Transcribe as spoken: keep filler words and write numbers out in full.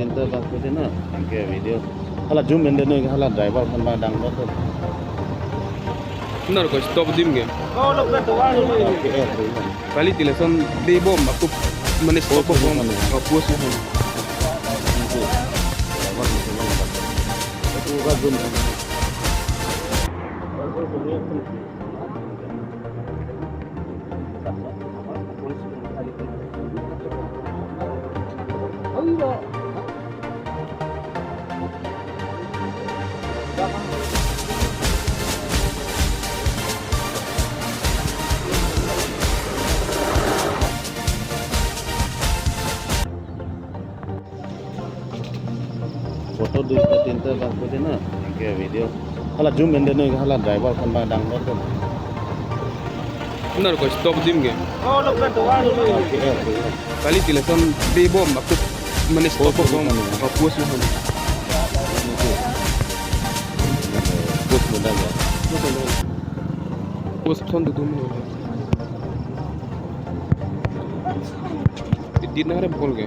Enter bang ko na, anke video. Hala zoom enter noi, hala driver aphan bang dang ba to. Nar ko stop dim ke. Kali ti lason dei bom, aku mane stop bom. Oh, post bom. Photo duita tinta bang ko na, anke video. Hala zoom enter noi, hala driver aphan bang dang ba to. Nar ko stop dim ke. Kali ti lason dei bom, aku mane stop bom. Post bom. Post bom. Post bom. Post thon tu dum. Edit na re bol ke.